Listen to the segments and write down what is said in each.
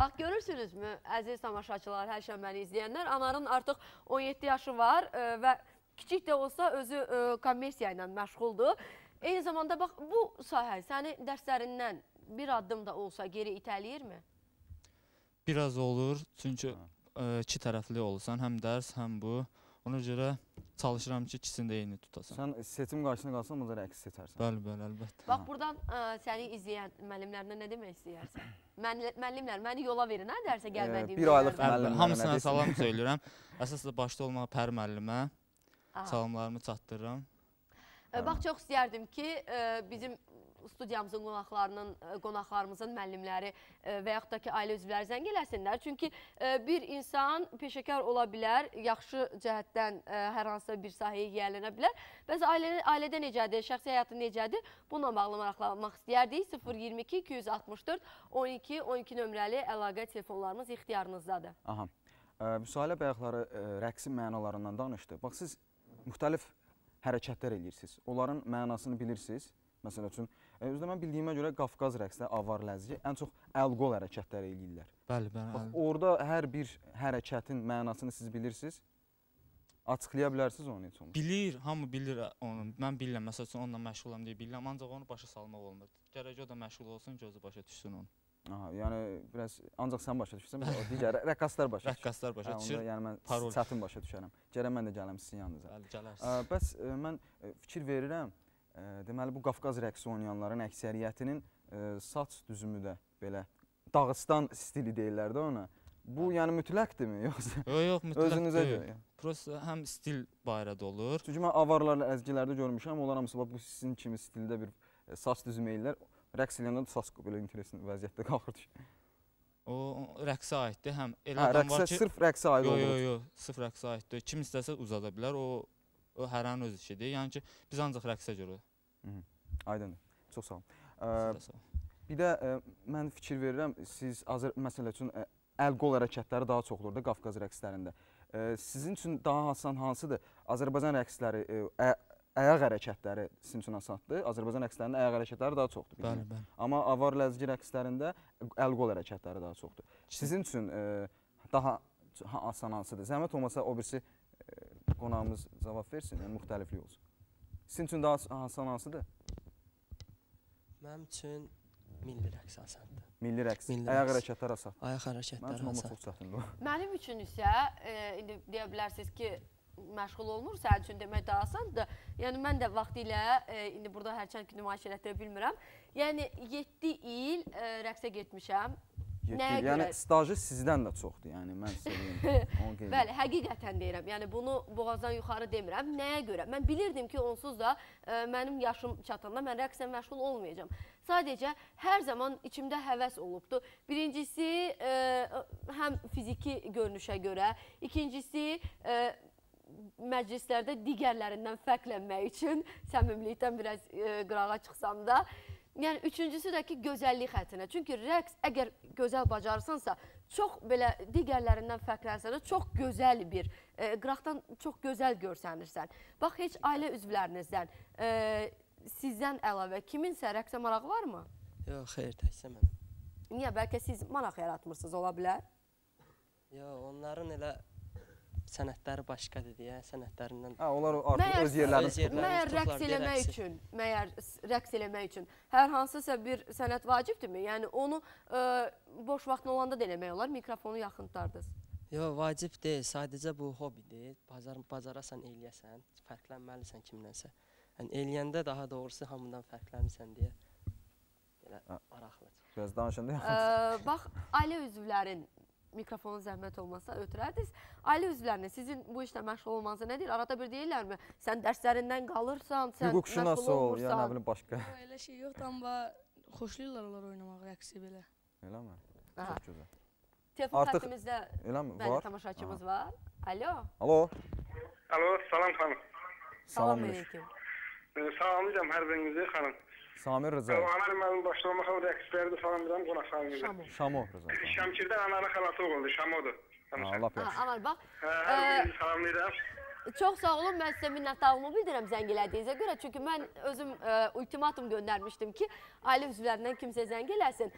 Bax, görürsünüzmü, əziz tamaşaçılar, hər şənbəni izləyənlər, Anarın artıq 17 yaşı var və kiçik də olsa özü kommersiya ilə məşğuldur. Eyni zamanda bax, bu sahə səni dərslərindən bir addım da olsa geri itəliyirmi? Biraz olur, çünki iki tərəfli olursan, həm dərs, həm bu. Ona görə çalışıram ki, ikisini də eyni tutasan. Sən seçim qarşısına qalsan, o da rəqs seçərsən. Bəli, bəli, əlbəttə. Bax, buradan səni izləyən müəllimlərinə nə demək istəyərsən? Müəllimlər, məni yola verin, hə, dərsə gəlmədiyim. Bir aylıq müəllimlərə. Hamısına salam söyləyirəm. Əsas da başda olmağa Pər müəllimə salamlarımı çatdırıram. Bax, çox istəyərdim ki, bizim studiyamızın qonaqlarımızın müəllimləri və yaxud da ki, ailə üzvləri zəng eləsinlər. Çünki bir insan peşəkar ola bilər, yaxşı cəhətdən hər hansısa bir sahəyə yiyələnə bilər. Bəs ailədə necədir, şəxsi həyatı necədir? Bununla bağlı maraqlanmaq istəyərdik. 022 264 12 12 nömrəli əlaqə telefonlarımız ixtiyarınızdadır. Aha. Vüsalə bayaqları rəqsin mənalarından danışdı. Bax, siz müxtəlif hərəkətlər eləyirsiniz. Onların mənasını bilirsiniz. Məsəl üçün, özdə mən bildiyimə görə Qafqaz rəqsdə, avar ləzgi ən çox əl-qol hərəkətləri eləyirlər. Bəli, bəli. Bax, orada hər bir hərəkətin mənasını siz bilirsiniz. Açıqlaya bilərsiniz onu heç olmasa? Bilir, hamı bilir onu. Mən bilirəm, məsəl üçün, onunla məşğulam deyə bilirəm, ancaq onu başa salmaq olmur. Gərək o da məşğul olsun ki, özü başa düşsün onu. Aha, yəni biraz ancaq sən başa düşürsən, digər rəqqaslar başa düşür. Rəqqaslar başa düşür. Onda, yəni mən çətin başa düşərəm. Gərək mən də gələm sizin yanınıza. Bəli, gələrsiniz. Bəs mən fikir verirəm, deməli bu Qafqaz rəqsi oynayanların əksəriyyətinin saç düzümü də belə Dağıstan stili deyirlər də ona. Bu yəni mütləqdirmi yoxsa? Yox, yox, mütləq özünüzə deyil. görə. Prosta həm stil barədə olur. Çünki mən avarlar ləzgilərdə görmüşəm, onlar hamısı bax bu sizin kimi stildə bir saç düzümü eləyirlər. Rəqs eləyəndə də saç belə interesli vəziyyətdə qalxır. O rəqsə aiddir. Həm elə adam var ki, sırf rəqsə aid olur. Yox, yox, yox, sırf rəqsə aiddir. Kim istəsə uzada bilər. O hərənin öz işidir. Yəni ki, biz ancaq rəqsə görə. Aydındır. Çox sağ olun. Bir də mən fikir verirəm, siz məsəl üçün əl-qol hərəkətləri daha çoxdur da Qafqaz rəqslərində. Sizin üçün daha asan hansıdır? Azərbaycan rəqsləri, ayaq hərəkətləri sizin üçün asandır. Azərbaycan rəqslərində ayaq hərəkətləri daha çoxdur. Bəli, bəli. Amma avar ləzgi rəqslərində əl-qol hərəkətləri daha çoxdur. Sizin üçün daha asan hansıdır? Zəhmət olmasa o birisi qonağımız cavab versin, yəni müxtəliflik olsun. Sizin üçün daha asan hansıdır? Mənim üçün milli rəqs asandır. Milli rəqs, ayaq hərəkətləri asandır. Ayaq hərəkətləri asandır. Mənim üçün amma çox çətindir. Mənim üçün isə, indi deyə bilərsiniz ki, məşğul olmur, sənin üçün demək daha asandır. Yəni, mən də vaxtilə, indi burada hərçənd ki, nümayiş elətdirə bilmirəm. Yəni, 7 il rəqsə getmişəm. Yəni, stajı sizdən də çoxdur, yəni, mən sizə deyim. Bəli, həqiqətən deyirəm. Yəni, bunu boğazdan yuxarı demirəm. Nəyə görə? Mən bilirdim ki, onsuz da mənim yaşım çatanda mən rəqslə məşğul olmayacağam. Sadəcə, hər zaman içimdə həvəs olubdur. Birincisi, həm fiziki görünüşə görə, ikincisi, məclislərdə digərlərindən fərqlənmək üçün, səmimilikdən biraz qırağa çıxsam da, yəni, üçüncüsü də ki, gözəllik xətrinə. Çünki rəqs, əgər gözəl bacarırsansa, çox belə digərlərindən fərqlənsən də, çox gözəl bir, qıraqdan çox gözəl görsənirsən. Bax, heç ailə üzvlərinizdən, sizdən əlavə kiminsə rəqsə marağı varmı? Yox, xeyr, təkcə mənim. Niyə? Bəlkə siz maraq yaratmırsınız, ola bilər? Yox, onların elə sənətləri başqadır deyə, sənətlərindən... Hə, onlar artıq öz yerlərini tuturlar. Məyər rəqs eləmək üçün, məyər rəqs eləmək üçün hər hansısa bir sənət vacibdirmi? Yəni, onu boş vaxtın olanda da eləmək olar, mikrofonu yaxın tutardınız. Yox, vacib deyil, sadəcə bu hobidir. Bacarasan, eləyəsən, fərqlənməlisən kimdənsə. Yəni, eləyəndə daha doğrusu hamından fərqlənmirsən deyə belə maraqlıdır. Biraz danışanda yaxın. Bax, ailə üzvlərin mikrofonun zəhmət olmasa ötürərdiniz. Ailə üzvlərinin sizin bu işlə məşğul olmanıza nə deyir? Arada bir deyirlərmi? Sən dərslərindən qalırsan, sən hüquqşünas məşğul ol, ya olmursan. nə bilim başqa. Yox, elə şey yoxdur, amma xoşlayırlar onlar oynamağı, rəqsi belə. Eləmi? Aha. Çox gözəl. Telefon Artıq xəttimizdə eləmi? Bəli, Var. tamaşaçımız var. Alo. Alo. Alo, salam xanım. Salam aleyküm. Salamlayıram hər birinizi xanım. Samir Rızayev. Anar müəllim başlamaq rəqsləri də salamlayıram qonaqlarınızı. Şamo. Şamo Rızayev. Şəmkirdə Anarın xalası oğludur, Şamodur. Ha, lap yaxşı. Anar, bax. Hər birinizi salamlayıram. Çox sağ olun, mən sizə minnətdarlığımı bildirəm zəng elədiyinizə görə. Çünki mən özüm ultimatum göndərmişdim ki, ailə üzvlərindən kimsə zəng eləsin.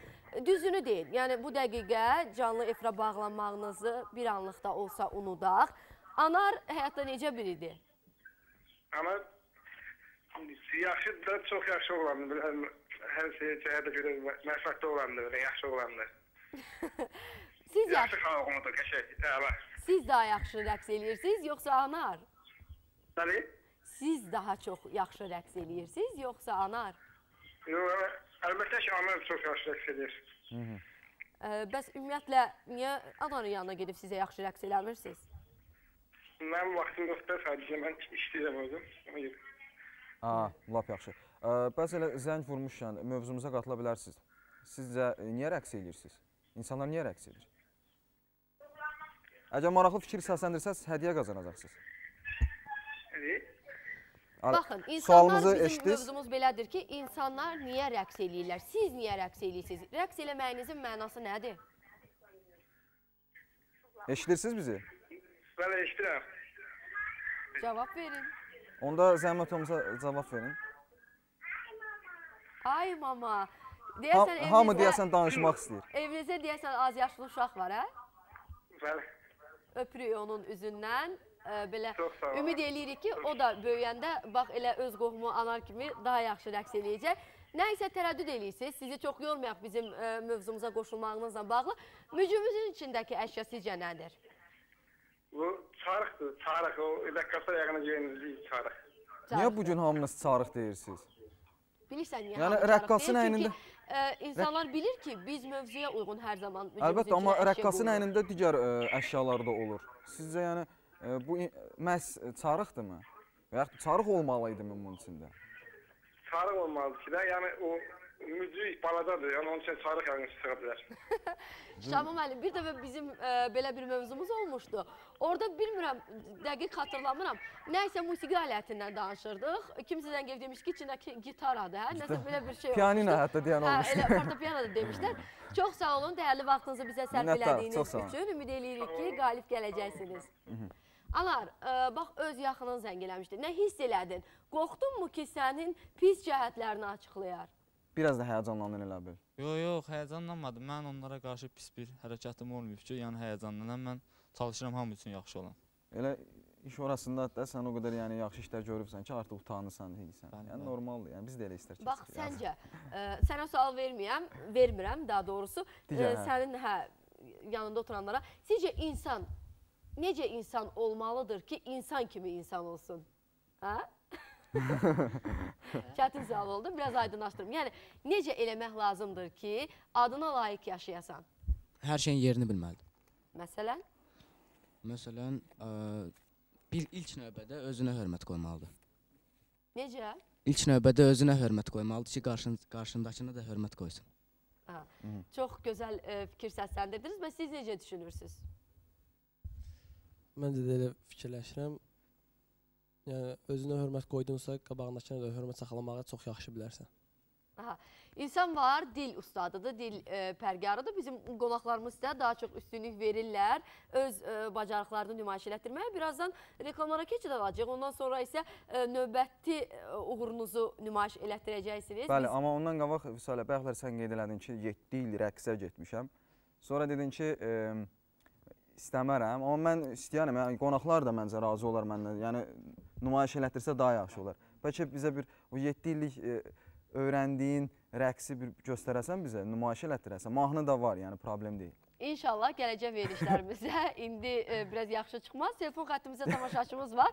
Düzünü deyin, yəni bu dəqiqə canlı efirə bağlanmağınızı bir anlıq da olsa unudaq. Anar həyatda necə biridir? Anar yaxşı da, çox yaxşı oğlandır. Hər şeyə cəhətə görə mərifətli oğlandır, yaxşı oğlandır. Siz yaxşı oğlandır, qəşəng, əla. Siz daha yaxşı rəqs eləyirsiniz, yoxsa Anar? Bəli? Siz daha çox yaxşı rəqs eləyirsiniz, yoxsa Anar? Yox, əlbəttə ki, Anar çox yaxşı rəqs eləyir. Bəs ümumiyyətlə, niyə Anarın yanına gedib sizə yaxşı rəqs eləmirsiniz? Mənim vaxtım yoxdur, sadəcə mən işləyirəm özüm. Lap yaxşı. Bəs elə zəng vurmuşkən mövzumuza qatıla bilərsiniz. Sizcə niyə rəqs eləyirsiniz? İnsanlar niyə rəqs edir? Əgər maraqlı fikir səsləndirsəz, hədiyyə qazanacaqsınız. Baxın, insanlar, bizim mövzumuz belədir ki, insanlar niyə rəqs eləyirlər? Siz niyə rəqs eləyirsiniz? Rəqs eləməyinizin mənası nədir? Eşidirsiniz bizi? Bəli, eşidirəm. Cavab verin. Onda zəhmət olmasa cavab verin. Ay mama, hamı deyəsən danışmaq istəyir. Evinizdə deyəsən az yaşlı uşaq var, hə? Bəli. Öpürük onun üzündən. Belə ümid eləyirik ki, o da böyüyəndə bax elə öz qohumu Anar kimi daha yaxşı rəqs eləyəcək. Nə isə tərəddüd eləyirsiniz, sizi çox yormayaq bizim mövzumuza qoşulmağınızla bağlı. Mücümüzün içindəki əşya sizcə nədir? Bu çarıqdır, çarıq. O rəqqasa ayağına geyinildiyi çarıq. Niyə bugün hamınız çarıq deyirsiniz? Bilirsən niyə yəni, hamı çarıq deyir? Əynində... Çünki insanlar bilir ki, biz mövzuya uyğun hər zaman mücümüzün əlbəttə, amma rəqqasın əynində digər əşyalar da olur. Sizcə yəni bu məhz çarıqdırmı? Və yaxud çarıq olmalı idi mi bunun içində? Çarıq olmalıdır ki də, yəni o mücük balacadır, yəni onun üçün çarıq yəni çıxa bilər. Şamil müəllim, bir dəfə bizim belə bir mövzumuz olmuşdu. Orada bilmirəm, dəqiq xatırlamıram, nə isə musiqi alətindən danışırdıq. Kimsə zəng demiş ki, içindəki gitaradır, hə? Nəsə belə bir şey olmuşdu. Pianino hətta deyən olmuşdu. Hə, elə fortepiano da demişlər. Çox sağ olun, dəyərli vaxtınızı bizə sərf elədiyiniz üçün. Ümid eləyirik ki, qalib gələcəksiniz. Anar, bax, öz yaxının zəng eləmişdi. Nə hiss elədin? Qorxdunmu ki, sənin pis cəhətlərini açıqlayar? Biraz da həyəcanlandın elə bil. Yox, yox, həyəcanlanmadım. Mən onlara qarşı pis bir hərəkətim olmayıb ki, yəni həyəcanlanan mən çalışıram hamı üçün yaxşı olan. Elə iş orasında da sən o qədər yəni yaxşı işlər görübsən ki, artıq utanırsan, eləyirsən. Yəni normaldır, yəni biz də elə istər ki. Bax, səncə, sənə sual vermirəm daha doğrusu. Sənin hə, yanında oturanlara. Sizcə insan, necə insan olmalıdır ki, insan kimi insan olsun? Hə? Çətin sual oldu, biraz aydınlaşdırım. Yəni, necə eləmək lazımdır ki, adına layiq yaşayasan? Hər şeyin yerini bilməlidir. Məsələn? Məsələn, bir ilk növbədə özünə hörmət qoymalıdır. Necə? İlk növbədə özünə hörmət qoymalıdır ki, qarşındakına da hörmət qoysun. Çox gözəl fikir səsləndirdiniz. Bəs siz necə düşünürsünüz? Məncə də elə fikirləşirəm. Yəni, özünə hörmət qoydunsa, qabağındakına da hörmət saxlamağı çox yaxşı bilərsən. Aha. İnsan var, dil ustadıdır, dil pərgarıdır. Bizim qonaqlarımız da daha çox üstünlük verirlər öz bacarıqlarını nümayiş elətdirməyə. Birazdan reklamlara keçid alacaq. Ondan sonra isə növbəti uğurunuzu nümayiş elətdirəcəksiniz. Bəli, amma ondan qabaq, Vüsalə, bayaqlar sən qeyd elədin ki, 7 il rəqsə getmişəm. Sonra dedin ki, istəmərəm, amma mən istəyərəm, yəni qonaqlar da məncə razı olar məndən, yəni nümayiş elətdirsə daha yaxşı olar. Bəlkə bizə bir o 7 illik öyrəndiyin rəqsi bir göstərəsən bizə, nümayiş elətdirəsən, mahnı da var, yəni problem deyil. İnşallah gələcək verilişlərimizə indi biraz yaxşı çıxmaz. Telefon xəttimizdə tamaşaçımız var.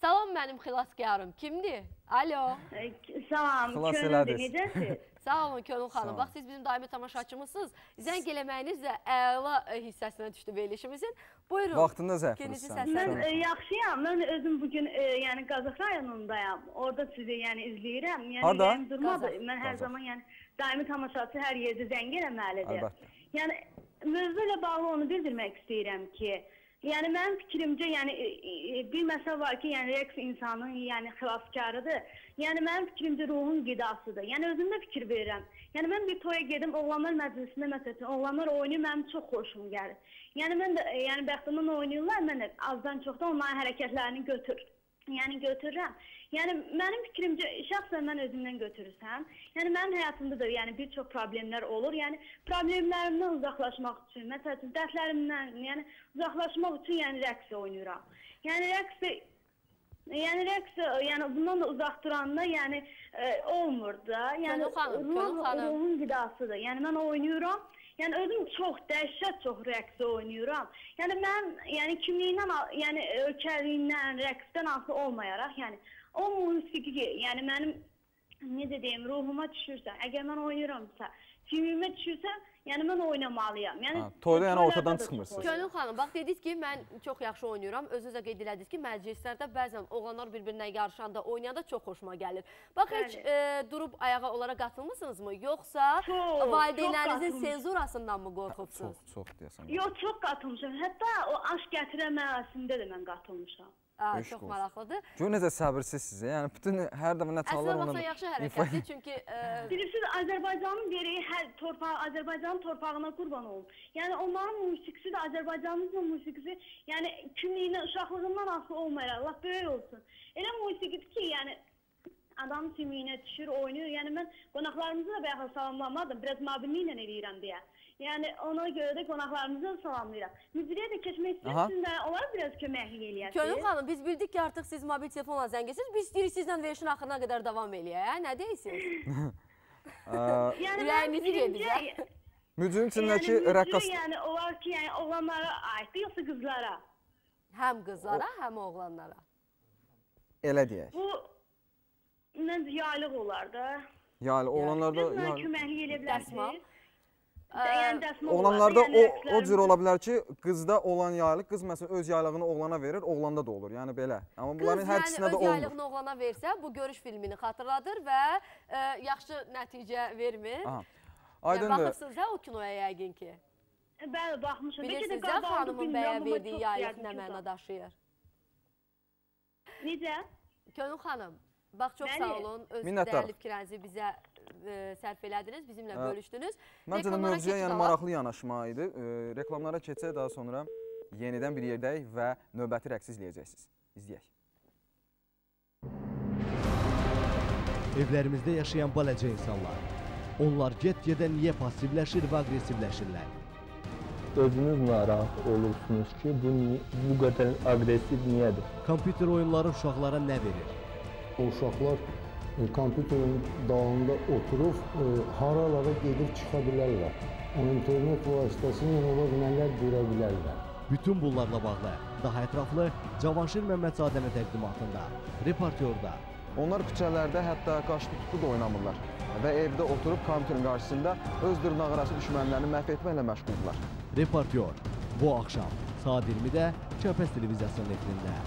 Salam mənim xilaskarım, kimdir? Alo. Salam, Könüldür, necəsiniz? Sağ olun Könül xanım. Bax, siz bizim daimi tamaşaçımızsınız. Zəng eləməyiniz də əla hissəsinə düşdü verilişimizin. Buyurun. Vaxtında zəng vurursan. Mən yaxşıyam. Mən özüm bugün yəni Qazax rayonundayam. Orada sizi yəni izləyirəm. Yəni, harda? Durmadı. Mən hər zaman yəni daimi tamaşaçı hər yerdə zəng eləməlidir. Əlbəttə. Yəni mövzu ilə bağlı onu bildirmək istəyirəm ki, Yəni mənim fikrimcə, yəni bir məsələ var ki, yəni rəqs insanın, yəni xilaskarıdır. Yəni mənim fikrimcə ruhun qidasıdır. Yəni özüm də fikir verirəm. Yəni mən bir toya gedim, oğlanlar məclisində məsəl üçün oğlanlar oynayır, mənim çox xoşum gəlir. Yəni mən də yəni bəxtimdən oynayırlar, mən də azdan çoxdan onların hərəkətlərini yəni götürürəm. Yəni mənim fikrimcə şəxsən mən özümdən götürürsəm, yəni mənim həyatımda da yəni bir çox problemlər olur. Yəni problemlərimdən uzaqlaşmaq üçün, məsəl üçün dərdlərimdən, yəni uzaqlaşmaq üçün yəni rəqs oynayıram. Yəni rəqs yəni bundan da uzaq duranda yəni olmur da. Yəni ruhun qidasıdır. Yəni mən oynayıram. Yəni özüm çox dəhşət çox rəqs oynayıram. Yəni mənim yəni kimliyindən, yəni ölkəliyindən, rəqsdən asılı olmayaraq, yəni o musiqi, yəni mənim necə deyim, ruhuma düşürsə, əgər mən oynayıramsa, kimliyimə düşürsə, yəni mən oynamalıyam. Yəni toyda yəni ortadan çıxmırsınız. Könül xanım, bax dediniz ki, mən çox yaxşı oynayıram. Özünüz də qeyd elədiniz ki, məclislərdə bəzən oğlanlar bir-birinə yarışanda, oynayanda çox xoşuma gəlir. Bax heç durub ayağa onlara qatılmısınızmı? Yoxsa valideynlərinizin senzurasından mı qorxubsunuz? Çox, çox deyəsən. Yox, çox qatılmışam. Hətta o aş gətirən mərasimdə də mən qatılmışam. Çox maraqlıdır. Gör necə səbirsizsiniz. Yəni bütün hər dəfə nə çalır ondan. Əslində baxsan yaxşı hərəkətdir, çünki bilirsiniz Azərbaycanın dereyi hər torpağı Azərbaycanın torpağına qurban olum. Yəni onların musiqisi də Azərbaycanımızın musiqisi, yəni kimliyindən, uşaqlığından asılı olmayaraq, lap böyük olsun. Elə musiqidir ki, yəni adam kimliyinə düşür, oynayır. Yəni mən qonaqlarımızı da bayaq salamlamadım, biraz mobilliklə eləyirəm deyə. Yəni ona görə də qonaqlarımızı da salamlayıram. Müdiriyə də keçmək istəyirsiniz də, onlara biraz köməklik eləyəsiniz. Könül xanım, biz bildik ki, artıq siz mobil telefonla zəng edirsiniz. Biz istəyirik sizlə verilişin axırına qədər davam eləyək. Nə deyirsiniz? Ürəyimizi gedəcək. Müdürün içindəki rəqqas... Yəni olar ki, yəni oğlanlara aiddir, yoxsa qızlara? Həm qızlara, həm oğlanlara. Elə deyək. Bu, məncə yaylıq olar da. Yaylıq, oğlanlarda... Biz mənə köməklik eləyə bilərsiniz. Oğlanlarda o cür ola bilər ki, qızda olan yaylıq, qız məsələn öz yaylığını oğlana verir, oğlanda da olur, yəni belə. Amma bunların hər ikisinə də olmur. Qız yəni öz yaylığını oğlana versə, bu görüş filmini xatırladır və yaxşı nəticə vermir. Aydındır. Baxırsınız da o kinoya yəqin ki. Bəli, baxmışam. Bilirsiniz də xanımın bəyə verdiyi yaylıq nə məna daşıyır. Necə? Könül xanım, bax çox sağ olun, öz dəyərli fikirlərinizi bizə sərf elədiniz, bizimlə bölüşdünüz. Məncə də mövzuya yəni maraqlı yanaşma idi. Reklamlara keçək, daha sonra yenidən bir yerdəyik və növbəti rəqsi izləyəcəksiniz. İzləyək. Evlərimizdə yaşayan balaca insanlar. Onlar get-gedə niyə passivləşir və aqressivləşirlər? Özünüz narahat olursunuz ki, bu qədər aqressiv niyədir? Kompüter oyunları uşaqlara nə verir? O uşaqlar kompüterin dalında oturub haralara gedib çıxa bilərlər. O internet vasitəsilə onlar nələr görə bilərlər. Bütün bunlarla bağlı daha ətraflı Cavanşir Məmmədzadənin təqdimatında, Reportyorda. Onlar küçələrdə hətta qaşlı tutdu da oynamırlar və evdə oturub kompüterin qarşısında öz dırnaqarası düşmənlərini məhv etməklə məşğuldurlar. Reportyor bu axşam saat 20-də Kəpəz televiziyasının efirində.